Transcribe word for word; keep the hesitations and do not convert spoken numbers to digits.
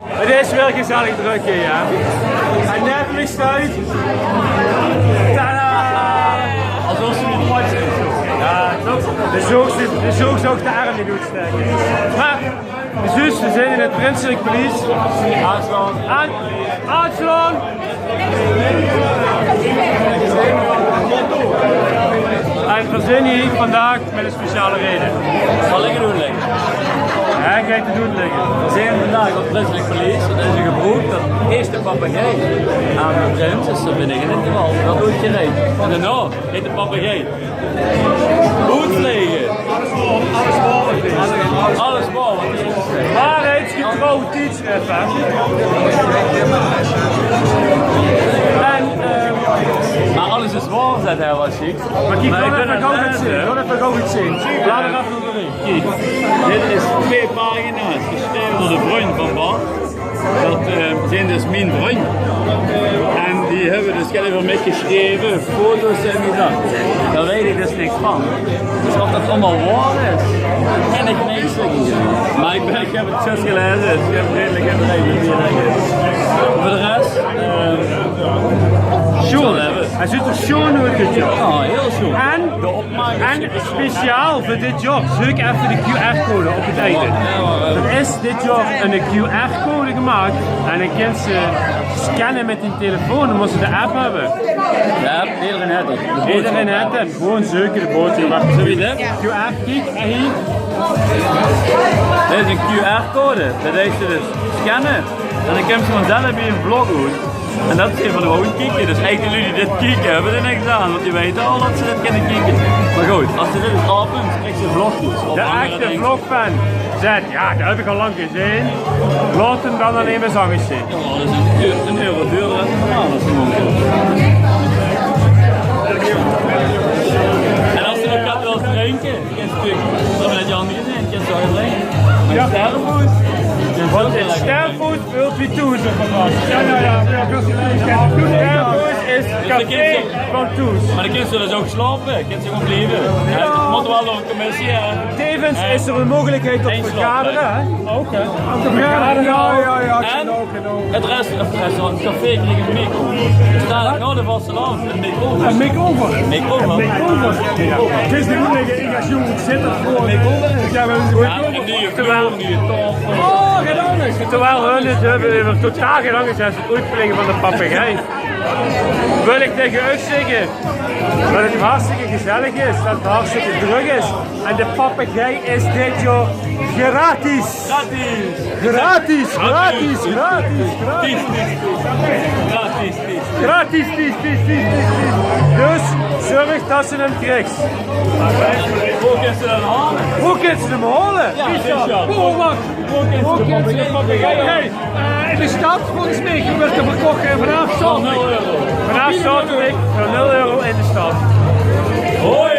Het is weer gezellig druk hier, ja. En net wie stuit. Tada! Alsof ze niet mooi zijn. Ja, de zoog, de zoog zou ik de arm niet uitsteken. Maar, dus, we zijn in het prinselijk paleis. Arslan. Arslan. En we zijn hier vandaag met een speciale reden. Zal ik het doen, Lex? Ja, ik ga het doen, Lex. We zijn vandaag op het prinselijk paleis. Het is een gebruik dat eerst de papegaai aan de prins is, dan ben ik in het geval, dat doe ik gelijk. En daarna heet de papegaai. Oetvlege. Alles boven. Waarheidsgetrouw tijdschrift, hè? En, eh, maar alles is waar, zegt hij wel chic. Maar kijk, ik laat even gauw iets zien. Laat even gauw iets zien. Laat er even een bericht. Kijk, dit is twee pagina's geschreven door de vriend van Bart. Dat, eh, zijn dus mijn vriend. En die hebben dus, ik heb even mitgeschreven, foto's en die dat. Daar weet ik dus niks van. Dus of dat allemaal waar is, dat kan ik niet zeggen. Maar ik, ben, ik heb het zes gelezen, dus ik heb redelijk in de regel die regel. Voor de rest, eh, sjoon. Hij zit er sjoon uit, dit jaar. Ja, heel sjoon. En, en speciaal voor dit jaar, zoek even de Q R-code op het einde. Er is dit jaar een Q R-code gemaakt en dan kan ze scannen met hun telefoon, dan moet ze de app hebben. Ja, iedereen heeft het. Iedereen heeft het. Gewoon zeuke de boodschap. Zo wie dit? Q R, kijk, en hier. Dit is een Q R-code. Dat is dus scannen. En dan komt ze vanzelf bij een vlog uit. En dat is van de gewoon kieken. Dus eigenlijk de lui die dit kieken, hebben er niks aan. Want die weten al dat ze dit kunnen kieken. Maar goed, als ze dit eens opent, krijgt ze vlogjes. De echte vlogfan zegt, ja, dat heb ik al lang gezien. Laat hem dan aan even zangen zien. Ja, dat is een, een euro duurder dan normaal, dat is gewoon zo. En als ze nog gaat wel drinken, is natuurlijk, dat hebben we net al gezien, kan zo drinken. Maar ja. Sterrenvoet. Want in Sterrenvoet speelt wie toen, zeg maar. Ja, ja, ja. Ja, dat is, Sterrenvoet is café van Toes. Maar dan kunnen ze dus ook slapen, kunnen ze gewoon blijven. Ja, het moet wel nog een commissie, hè. Tevens is er een mogelijkheid tot vergaderen, hè? Ook, hè? Om te vergaderen. Ja, ja, ja. En het rest, het restaurant, het café kreeg een make-over. Er staat nog de vasteland, een make-over. Een make-over? Make-over. Make-over. Het is de moeilijke, ik als jong zit dat voor. Make-over? Ja, maar een make-over. Een nieuwe vloer, een nieuwe tafel. Oh, geweldig. Terwijl hun het hebben over totaal geen angst hebben, het uitvliegen van de papegaai. Wil ik tegen u zeggen dat het hartstikke gezellig is, dat het hartstikke druk is. En de papegaai is dit jaar gratis. Gratis. Gratis, gratis, gratis, gratis. Gratis, gratis. Gratis, tis, tis, tis, tis, tis. Dus zorg dat ze hem krijgt. Hoe kunnen ze dat halen? Hoe kunnen ze hem halen? Ja, ja. Oh, wacht. Hoe kunnen ze hem halen? Hey, eh, in de stad, volgens mij, wordt er verkocht, eh, vanaf zaterdag. Vanaf zaterdag voor nul euro in de stad. Hoi.